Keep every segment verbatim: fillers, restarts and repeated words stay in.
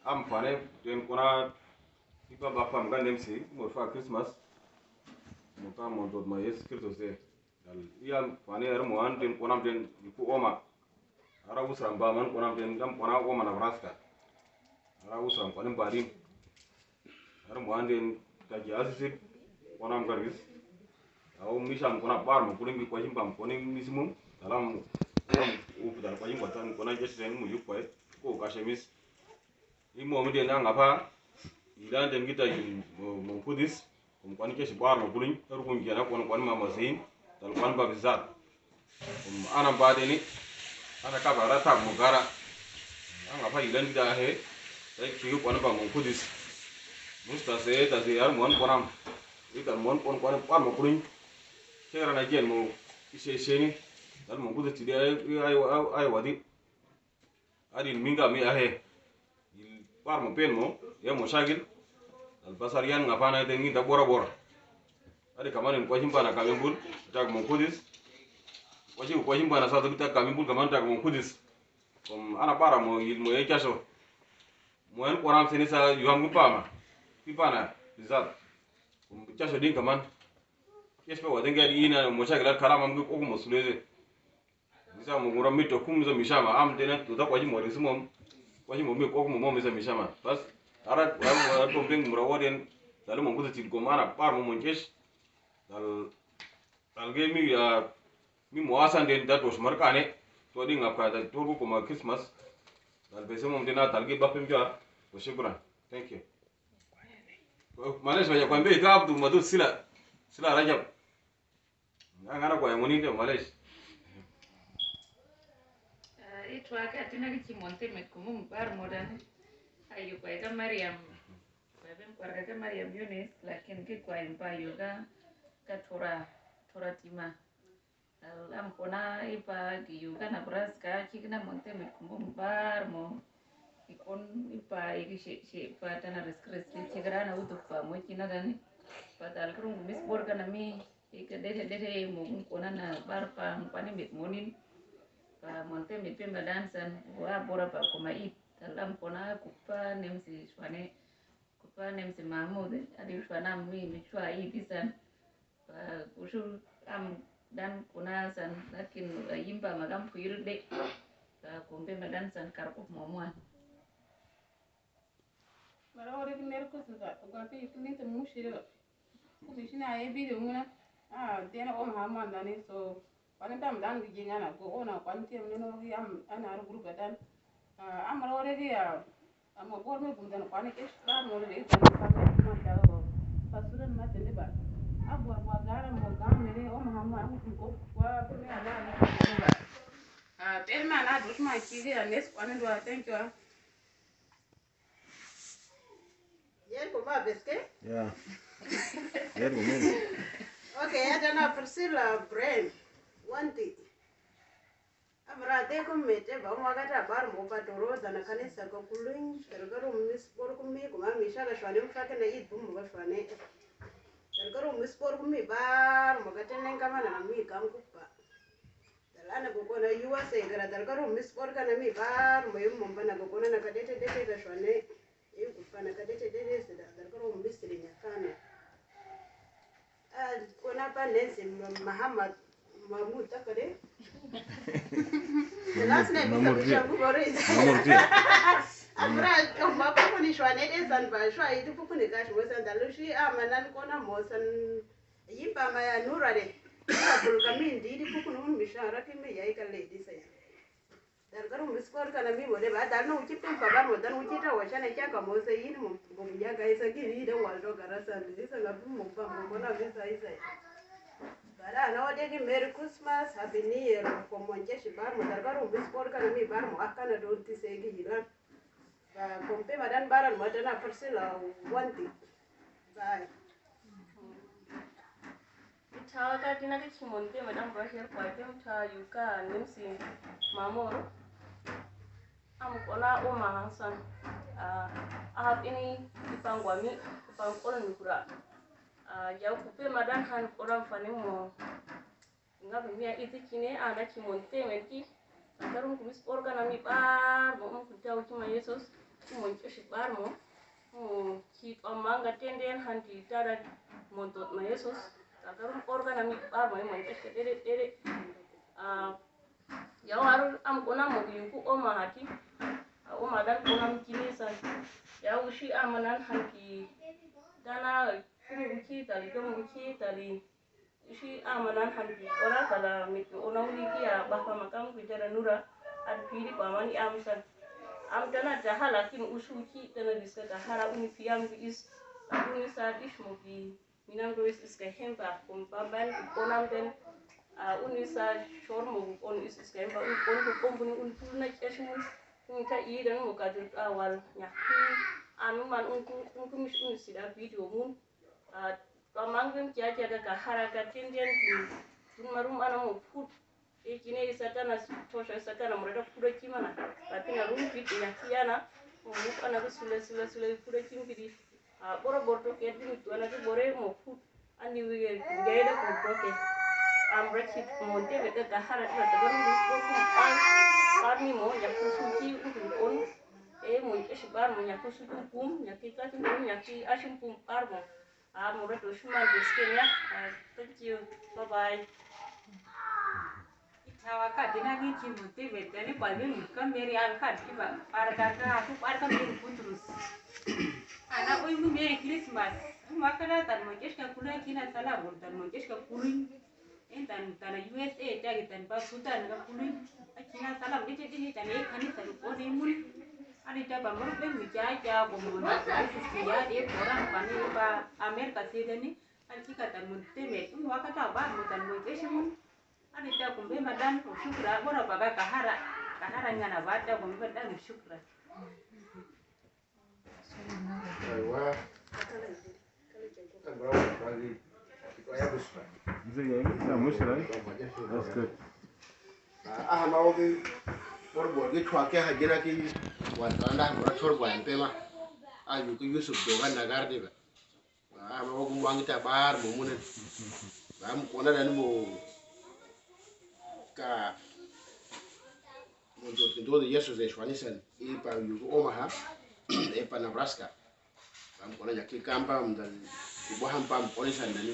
Am fane den kona ipa ba pam ga nemsi mo fa Christmas. Mo ka mo dot ma Yesu Kristo se. Dal iya fane er mo an den kona den ku oma. Ara usra mba man kona den dam kona oma Nebraska. Ara usra kona mba din. Ara mo an den taji asisip kona mgaris. Au misam kona bar mo kona ngi kwa jimba mo kona misimum. Dalam u dal kwa jimba tan kona jesden mo yuk kwa ko kashe mis. Imo mi den anga pa ilan den kita yu mo kudis. Kum kwani kesi bar mo kuluny er kun jena kwani kwani mama sin. Tal kwani babizar. Kum ana ba deni ana kabara tag mo gara. Anga pa ilan kita he. Tai kiyu kwani ba mo kudis. Musta se ta se yar mo an kwanam. Ital mo an kwani kwani bar mo kuluny. Kera na jen mo ise seni. Tal mo kudis tidi ay ay ay wadi. Adin minga mi ahe. Il bar mo pen mo, ya mo shagil. Al basar yan nga pana te ngi da bora bora. Adi kamanin kwa jimbana kami bul, tag mo kudis. Kwa jim kwa jimbana sa tag kami bul kaman tag mo kudis. Kom ana bara mo il mo ya chaso. Mo en koram sini sa yuham gu pama. Ki pana bizat. Kom chaso din kaman. Yes pa wa denga di ina mo shagil al kalamam gu ogu mo suleze. Misa mo gura mito kum misa mishama am dena tuta kwa jimo risi mom. Kwa jimo mi kwa mo misa mishama. Bas ara ara ko beng mura woden. Dal mo kuta tid ko mana par mo monjesh. Dal dal ge mi ya mi mo asan den dat was markane. To di ngap ka da to ko ma Christmas. Dal bese mom dena dal ge bapem ja. Wa shukran. Thank you. Malesh wa ya kwa mbe ka abdu madu sila. Sila Rajab. Nga ngana kwa yamuni de malesh. Ah, itwa ka tina ki chimon te met kumum bar modan. Ayo kwa ka Mariam. Kwa ben kwa ka Mariam Yunus, lakin ki kwa impa yoga ka tura, tura tima. Al am kona ipa ki yoga Nebraska, chikna mon te met kumum bar mo. Ikon ipa iki she, she ipa tana risk risk chikra na utuk pa mo china dani. Pa tal krum mis bor kana mi. Ika dete dete mo gun kona na bar pa kwani mit monin. Pa monte mit pemba dansan. Wa bora pa koma it. Talam kona kupa nemsi shwane. Kupa nemsi Mahmud. Adi shwana mi mi shwa it isan. Pa kushul am dan kona san. Lakin yimba magam kuyur de. Pa kumpe madan san karkup momuan. Mara ore ki mer ko suka, ko ka pe ikuni te mushiro. Ko mishina e video muna. Ah, dena om ha man dani so. Kwani tam dan gi jinga na go ona kwani tem no no gi am ana ar group dan. Ah, amara ore gi ya. Ama bor me gum dan kwani ke ba no re dan kwani man da go. Pasuran ma tende ba. Abor ma gara mo gam mere om ha man ko kwa pe me ala ni. Ah, per ma na dos ma ki gi ya nes kwani do thank you. Yen ko ba beske? Ya. Yen ko men. Okay, ya dana Priscilla Brand. Wanti. Abra de ko mete ba mo gata bar mo ba doro dana kanisa ko kulun, tergaro mis bor ko mi ko ma mi sha ga shwane mo fa ke na it bum mo ga shwane. Tergaro mis bor ko mi bar mo gata nen kamana mi kam kupa. Dal ana gogona yuwa se gara dal karo mis bor kana mi bar mo yum mom bana gogona na kadete dete ga shwane. Yum kupana kadete dete se dal karo mis le nyakana. Ah, kona pa nense Muhammad Mahmud takade. The last name is Mahmud, Abisha Gubori. Mahmud, yeah. Amra koma pa koni shwane de san ba shwa itu pukuni gash mo san dalushi amanan kona mo san. Yimba ma ya nura de. Abul kamin di di pukun un mishara ki me ya ika le di sa ya. Dal garu miskor kana mi mo de ba dal no uchi pem pa ba mo dan uchi ta wa chana cha ka mo sa yin mo bo ya ga isa ki ri de wal do gara sa de isa la mo pa mo ko na visa isa ya. Bara na ode ki Merry Christmas, Happy New Year ko mo che shi bar mo dal garu miskor kana mi bar mo akana do ti se ki yilan. Ba kompe madan baran madan a Priscilla Wanti. Bye. Ita ka tina ka chimon pe madan Rachel kwa pe mta yuka nemsi Mamor. Am kona Oma Hanson. Ah, I have any ipangwami, ipangkol nukura. Ah, ya kupe madan han kona mfani mo. Nga pe mi a iti kine ana chimon te men ki. Akarum kumis por kana mi bar mo um kuta uchi ma Yesus. Mo nch'osi barmo. Mo ki to manga tenden hanti tada mo tot ma Yesus. Ka karum organa mi barmo mo nch'osi dede dede. Ah, ya war am konam mo yuku oma hati. Ah, oma dan konam kinisa. Ya usi amanan hanti dana kum uki tali dom uki tali. Isi amanan hanti ora kala mit ona uni ki a baka makam ki jara nura. Ad piri paman i amsan. Am tana tahala kin usu ki tana diska tahara uni piam ki is. Uni sa dish mo ki minam do is iska hempa kum paban ki konam den. A uni sa shor mo on is iska hempa un kon ko kompuni un pulna chesmun. Un ka i den mo ka jur awal nyaki. Am man un kun kun kun isi da video mun. Ah, to mangem kia kia ka kahara ka tenden ki. Tun marum ana mo put. E kine i Satana tosha i Satana mo reta put a kimana. Ka pina rum pit nya kiana. Mo muk ana ka sule sule sule put a kim kidi. Ah, boro boro to ke dimi tu ana ki bore mo put. Ani wige gaida ko to ke. Am rechit mo te be ka kahara ka ta rum ko ko. Par ni mo ya kusu ki un kun on. E mo ke shi bar mo ya kusu kum ya ki ka kum ya ki ashim kum par mo. Ah, mo reto shuman to skin ya. Ah, thank you. Bye bye. Itawa ka dina ngi ki mo te be tani kwa ni ka meri al ka di ba. Par ka ka tu par ka meri kutrus. Ana oi mu meri Christmas. Mo ka da tan mo jesh ka kula kina sala bol tan mo jesh ka kuri. En tan tan U S A tagi tan pa Sudan ka kuli. Akina salam de de de tan e kanisa ko de mul. Ani ta ba mor be mi ja ja ko mo na ko de sisti ya de ko ran pa ni pa America se de ni. Ani ki ka tan mo te me mo wa ka ta ba mo tan mo te shi mul. Ani ta ko be ma dan ko shukra boro baba kahara. Kahara ngana ba ta ko be dan shukra. Aywa. Mzee, yeah, yeah, mushkila. That's good. Ah, ma ogi por bo gi chwa ke ha jira ki wan tanda mo ra chor bo en pema. Ah, yu ki Yusuf do gan na gar de ba. Ah, ma ogi mo angi ta bar mo munen. Ba mo kona dan mo ka Mo jot kin dodo Yesus e shwani san, i pa yugu Omaha, i pa Nebraska. Pam kona jaki kam pam dan kubo ham pam koni san dani.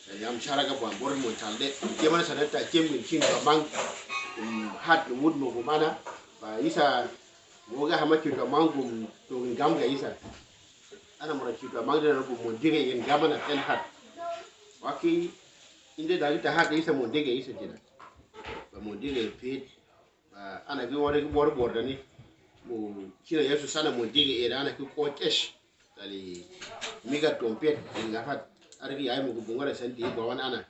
Dan yam shara ka buan bor mo chalde. Kemana san ta kem kin kin pa mang. Um, hat no wud mo kumana. Pa isa mo ga hama kin pa mang kum to gam ga isa. Ana mora kin pa mang dan kum mo dige yen gamana en hat. Waki inde dagi ta hat isa mo dige isa jina. Ba mo dige pit. Ah, ana gi wari bor bor dani. Mo kina Yesu sana mo digi era ana ki ko chesh. Dali miga trompet nga fat. Ara gi ay mo gu bungara santi bo wan ana.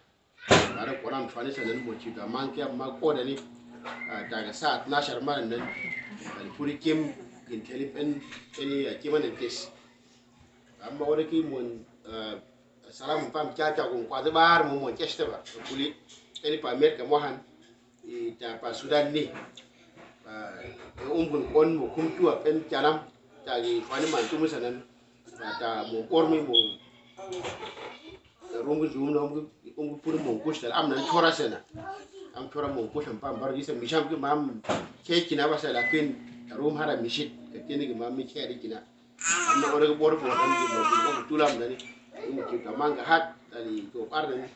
Ara ko ram fani sana mo chita man ki ma ko dani. Ah, daga saat nashar man nan. Dali puri kim kin telip en eni kiman en kes. Amma wari ki mon, ah, salam pam cha cha gun kwati bar mo mo chesh te ba. Kuli eni pa Amerika mo han. I ta pa Sudan ni. Ah, e umbun kon mo kum tua pen chanam. Ta gi fani man tumu sanan. Ta mo por mi mo. Rum gi zum no um gi puri mo kush tal. Am nan chora sena. Am chora mo kush am pam bar gi sa misham gi mam. Ke kina ba sa lakin rum hara mishit. Ke kini gi mam mi ke di kina. Am na ore bor bor am ji mo ko tulam dani. Mo ki ka manga hat dani to par dani.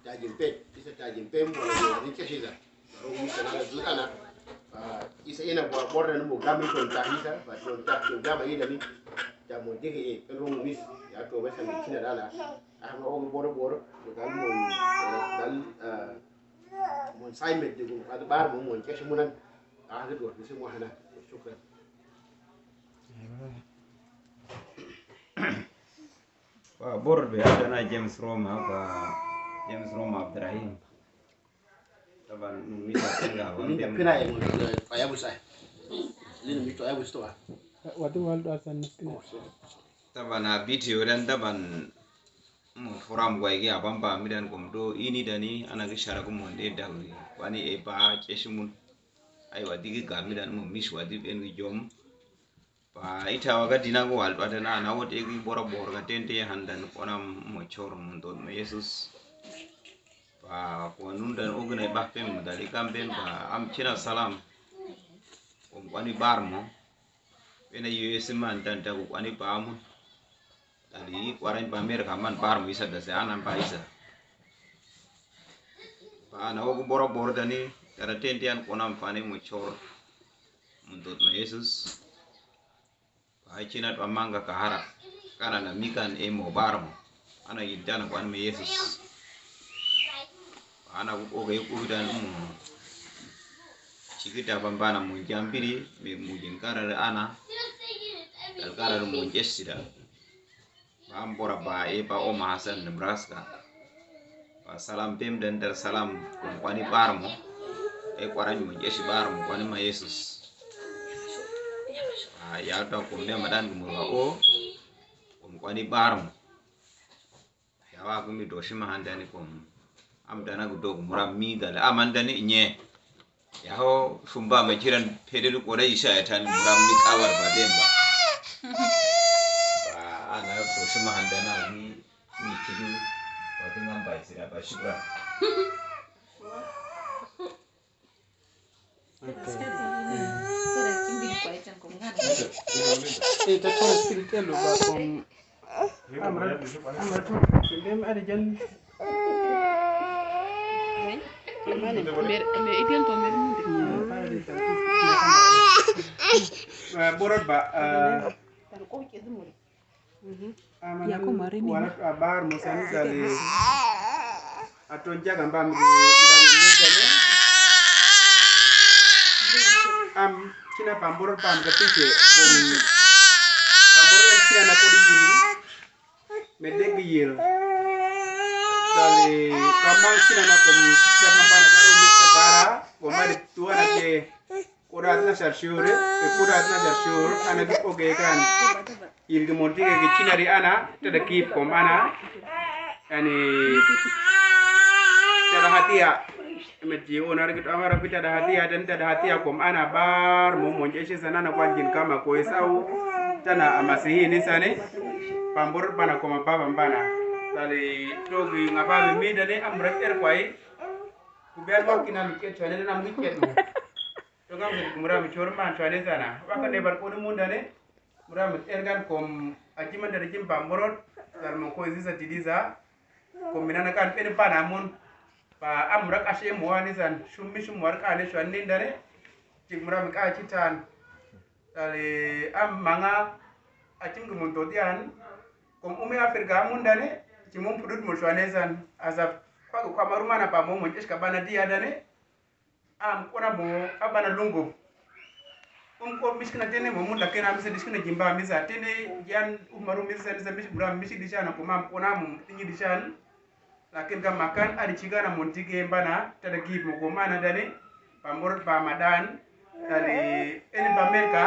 Tajim pe, isa tajim pe mo na ni ke shida. Ro mi kana la dudana. Isa ina bor bor dani mo gami to ta isa, ba to ta to gama ida ni. Ta mo dege e, ro mo mis. Ya to ba sa mi kina dala. Ama o bor bor, mo dal mo dal mo sai me de mo ka bar mo mo ke shi mo nan. Ah, ke do se mo hana. Shukran. Wa bor be adana James Roma, wa James Roma Abdurahim. Taban mi ta pinga wa. Ni da pina ya mo pa ya busa. Ni mi to ya busa to wa. Watu wal do asan miskina. Taban a video dan taban mo forum gwa igi abamba mi dan kom do ini dani ana gi shara ko mo nde dawi. Wani e ba cheshimun. Ai wadi gi gami dan mo mis wadi ben gi jom. Ba ita waga dina go wal bada na na wot egi bora bor ga tente ya handan kona mo chor mo dot mo Yesus. Ba ko nun dan ogne ba pem dali kam ben ba am china salam. Ko kwani bar mo. pene U S man dan dan ku kwani ba amun. Dan i kwarani ba America man bar mo isa da se anan ba isa. Ba na ko boro boro dani tara tentian ko nam fani mo chor. Mundot na Jesus. Ba china to manga kahara. Kana na mikan e mo bar mo. Ana yintan kwani mo Jesus. Ana ku oge ku dan mo. Chikita bambana mo jambiri me mujin karare ana. Dal karare mo jesida. Ba mbora ba e ba Omaha, Nebraska. Ba salam tem den der salam kum kwani bar mo. E kwarani mo jesi bar mo kwani ma Jesus. Ba ya to kum ne madan gumura o. Kum kwani bar mo. Ya wa gumi doshi ma handani kom. Am dana gu dog muram mi dale. Am handani nye. Ya ho shumba ma jiran pede du kore isa ya tan muram mi kawar ba demba. Ba ana doshi ma handana mi mi kidu. Wa tu ngam ba isira ba shukra. Okay. Eh, ta toro spirit elo ba kom. Amra, amra tu. Dem ada jan. Mane, mer, mer, itian to mer munde. Hmm, para de ta. Eh, borot ba, eh, Aman wala a bar mo sani sali. Aton jaga mbam gi mudani mudani. Am kina pambor pam ga pike. Pambor en kina na kodi yiri. Me deg yiri. Sali kamang kina na kom jaga mbana karo mista kara. Gomari tuana ke. Kudat na sar shur, e kudat na sar shur, ana gi oge kan. Yirgi monti ge gi chinari ana, tada kip kom ana. Ani tada hatiya. Meti onar gi amara gi tada hatiya, dan tada hatiya kom ana bar mo monje shi sana na kwan jin kama ko esau. Tana amasihi ni sani. Pambor bana kom baba bana. Tali togi ngapa mi dane amra er kwai. Kubian mo kina mi ket chane na mi ket mo. Tongam gani kumura mi chor man chwane sana. Waka ne bar koni mundane. Mura mi ergan kom ajiman dara jim bamborot. Dara mo ko iziza tidiza. Kom minana kan peni pana mun. Pa amura kashe mo ani san. Shummi shum war kane chwane nindane. Jik mura mi ka chitan. Dali am manga. Achim gi mun todian. Kom umi Afrika mundane. Chimum pudut mo chwane san. Asap. Kwa kwa marumana pa mo mo iska bana dia dane. Am kona mo abana lungo. Um ko miskina tene mo mun lakin am se diskina jimba misa tene jan umaru misa misa mis bura misi dishan ko mam kona mo tingi dishan. Lakin ga makan adi chigana mon tige mbana tada gib mo ko mana dani. Ba mor ba madan. Dali eni ba Amerika.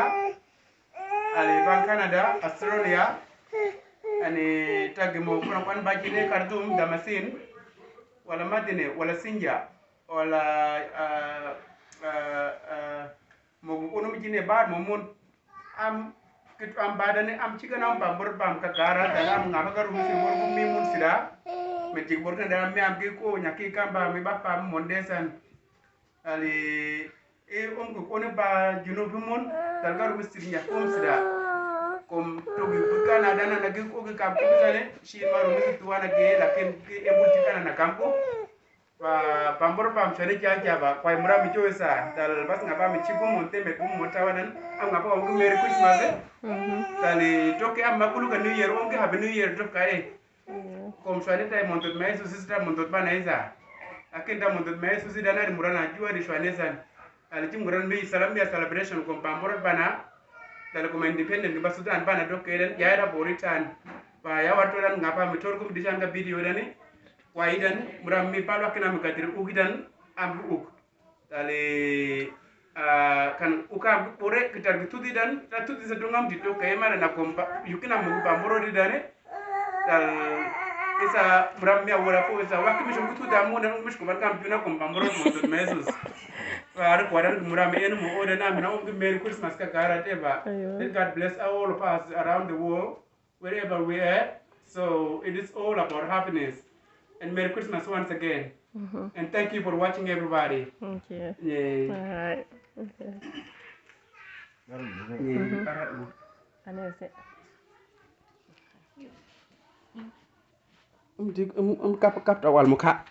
Ali ba Canada, Australia. Ani tagi mo kona kwan ba jine Khartoum, Damasin. Wala Madine, wala Sinja. Wala, ah, ah, ah, mo gu kunu mi jine bar mo mun. Am, kit am badane, am chiga na am bambur bam kakara, dala am ngaba garu mi si bor mi mun sida. Me jig bor kan dala mi am ki ko nyaki kamba mi ba pam mon desan. Ali, e, om ki kone ba jino bi mon, dala garu mi sida nyaki om sida. Kom togi kut kana dana na ki ko ki kam ko sane, shi maru mi tuwana ge, lakin ki e mun chikana na kam ko. Ba, bambur bam chwane jaja ba, kwai mura mi jowe sa, dal bas nga ba mi chibu mo nte me kum mo tawanan, am nga ba om gu Merry Christmas, eh? Mhm. Dali toke am ma kulu ka New Year, om gi Happy New Year toke, eh? Yeah. Kom chwane tai montot ma Yesus, isi tai montot ba na isa. Akin tai montot ma Yesus, dana di mura na juwa di chwane san. Dali jim mura mi salam ya celebration kom bambur bana. Dali kom independent ba Sudan bana toke den, ya era bori tan. Ba ya watoran nga ba mi tor kum di chan ga video dani. Wa idan, mura mi palo akina mi katir ugi dan, am uk. Tali, ah, kan uka am uk bore, kitar ki tudi dan, ta tudi sa dungam di to, kaya mara na kompa, yukina mu ba moro di dane. Tal, isa, mura mi awara ko, isa, waki mi shum tudi amu, na mi shum kan juna kompa moro mo to mesus. Wa ar ko dan mura mi enu mo o dan, am na um Merry Christmas ka kara te ba. Ayo. Let God bless all of us around the world. Wherever we are. So it is all about happiness. And Merry Christmas once again. Mm-hmm. And thank you for watching, everybody. Thank you. Yeah. All right. Okay. Mhm. Ani ese. M di, m, m kap, kap ta wal mo ka.